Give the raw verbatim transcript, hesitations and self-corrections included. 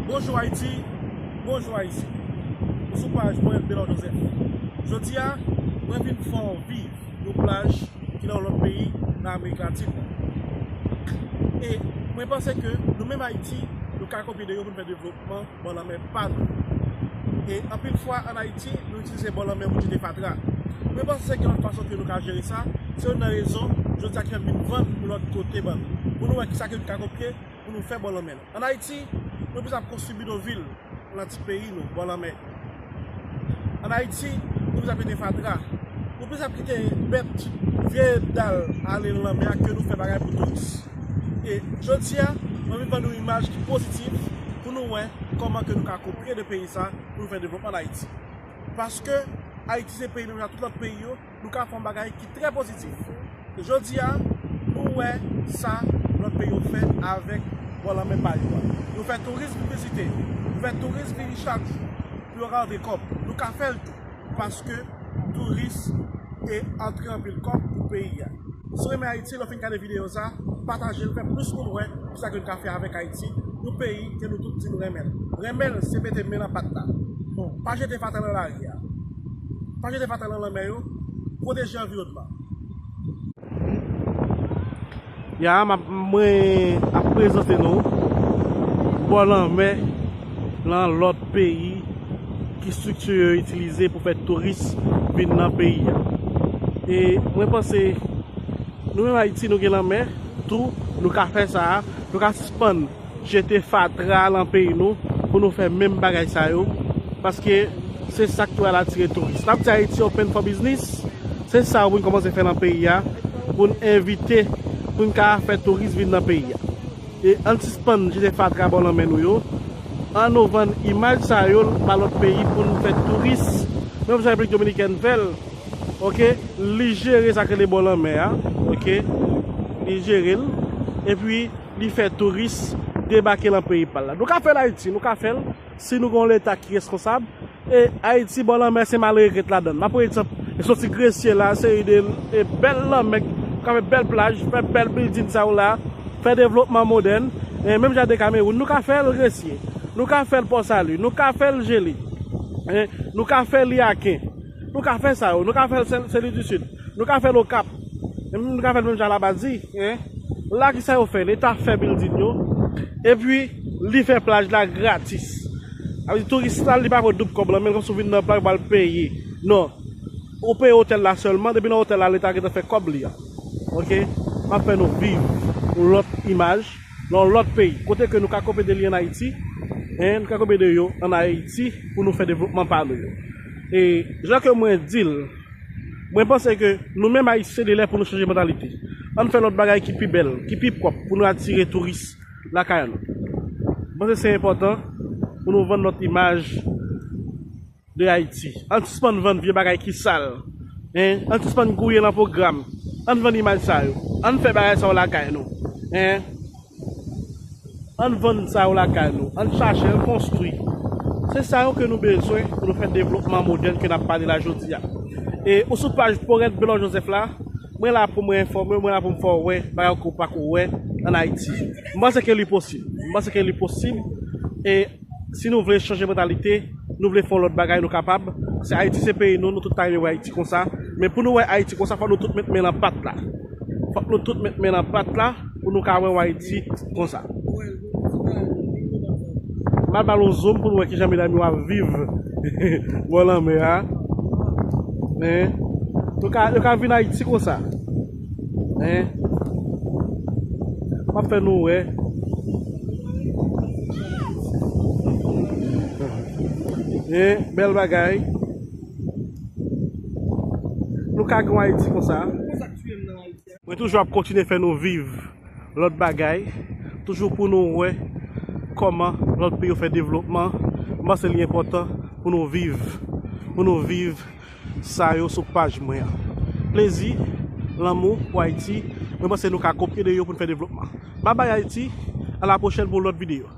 Bonjou Ayiti, bonjou Ayisyen. Ou sou paj Poète Belor Joseph. Jodi a, mwen vin fè w viv yon plaj ki nan yon lòt peyi nan Amerik Latin. E mwen panse ke nou menm Ayiti, nou ka kopye de yo pou n fè devlopman bò lanmè pa nou. E anpil fwa ann Ayiti, nou itilize bò lanmè pou jete fatra. Mwen panse gen lòt fason ke nou ka jere sa, se youn nan rezon jodi a ki fè m vin vann yon lòt kote ban nou. Pou nou wè kisa ke nou ka kopye, pou nou fè bò lanmè nou. Ann Ayiti, nou plis ap konstwi bidonvil nan ti peyi nou, bò lanmè. Ann Ayiti, nou plis ap kite fatra. Nou plis ap kite bèt, vye dal ale nan lanmè a ke nou fè bagay pou touris. E jodi a, mwen vin ban nou imaj ki pozitif pou nou wè kòman ke nou ka kopye de peyi sa pou nou fè devlopman ann Ayiti. Paske Ayiti se peyi nou jan tout lòt peyi yo, nou ka fè yon bagay ki trè pozitif. Jodi a, nou wè sa lòt peyi yo fè avèk bò lanmè pa yo a. Yo fè touris vin vizite, yo fè touris vini chak jou pou yo ka rantre kòb. Nou ka fè l tou, paske touris e antre anpil kòb pou peyi a. Si w renmen Ayiti, lè w fin gade videyo sa, pataje l, fè plis moun wè kisa ke nou ka fè avèk Ayiti, yon peyi ke nou tout di nou renmen l. Renmen l, se mete men nan pat la. Pa jete fatra nan lari a. Pa jete fatra nan lanmè yo. Pwoteje anviwònman. Ya, m ap, mwen ap prezante nou bò lanmè nan lòt peyi ki estrikti yo itilize pou fè touris vin nan peyi a. E mwen panse nou menm Ayiti, nou gen lanmè tou, nou ka fè sa a, nou ka sispann jete fatra nan peyi nou pou nou fè menm bagay sa yo, paske se sa k pral atire touris. N ap di Ayiti open for business, se sa yo pou n kòmanse fè nan peyi a, pou n envite, pou n ka fè touris vin nan peyi a. E ann sispann jete fatra bò lanmè nou yo, ann nou vann imaj sa yo ba lòt peyi pou n fè touris, menm jan Repiblik Dominikèn fè l, oke, li jere sa k rele bò lanmè a, oke, li jere l, epi li fè touris debake nan peyi pa l la. Nou ka fè l Ayiti, nou ka fè l si nou gen yon Leta ki reskonsab. E Ayiti, bò lanmè, se malere k ret ladan l. M ap pran egzanp, e soti Gresye la, seri de e bèl lanmè, k ap fè bèl plaj, fè bèl bilding sa yo la, fè devlopman modèn. E menm jan de Kamewoun, nou ka fè l Gresye, nou ka fè l Pòsali, nou ka fè l Jeli, e nou ka fè li Aken. Nou ka fè sa yo. Nou ka fè l Sen, Sen Lwi di Sid. Nou ka fè l Okap. E nou ka fè l menm jan Labadi, en. La, kisa yo fè? Leta fè bilding yo. Epi, li fè plaj la gratis. Sa vle di, touris la, li pa pran doub kòb lan men l, kòmsi w vin nan plaj, w al peye. Non. Ou peye otèl la sèlman. Depi nan otèl la, Leta gentan fè kòb li a. Oke? M ap fè nou viv yon lòt imaj nan yon lòt peyi. Kote ke nou ka kopye de li ann Ayiti, en, nou ka kopye de yo ann Ayiti pou nou fè devlopman pa nou yo. E jan ke mwen di l, mwen panse ke nou menm Ayisyen, li lè pou nou chanje mantalite. Ann fè lòt bagay ki pi bèl, ki pi pwòp, pou nou atire touris lakay nou. Mwen panse se enpòtan pou nou vann lòt imaj de Ayiti. Ann sispann vann vye bagay ki sal. En, ann sispann gouye nan pwogram. Ann vann imaj sa yo. Ann fè bagay sa yo lakay nou. En, ann vann sa yo lakay nou. Ann chache, ann konstwi. Se sa yo ke nou bezwen pou nou fè devlopman modèn ke n ap pale la jodi a. E ou sou paj Poète Belor Joseph la, mwen la pou mwen enfòme w, mwen la pou m fè w wè bagay ke w pako wè ann Ayiti. M panse ke li posib. M panse ke li posib. E si nou vle chanje mantalite, nou vle fè yon lòt bagay, nou kapab. Se Ayiti, se peyi nou, nou tout ta renmen wè Ayiti konsa. Men pou nou wè Ayiti konsa, fòk nou tout met men nan pat la. Fòk nou tout met men nan pat la pou nou ka wè Ayiti konsa. M al ba l yon zoom pou nou wè kijan medam yo ap viv bò lanmè a. Men, yo ka, yo ka vin Ayiti konsa. En? M ap fè nou wè. En, bèl bagay. Nou ka gen Ayiti konsa. Mwen toujou ap kontinye fè nou viv lòt bagay, toujou pou nou wè kòman lòt peyi yo fè devlopman. M panse li enpòtan pou nou viv, pou nou viv sa yo sou paj mwen an. Plezi, lanmou pou Ayiti, mwen panse nou ka kopye de yo pou n fè devlopman. Babay Ayiti, a la pwochèn pou lòt videyo.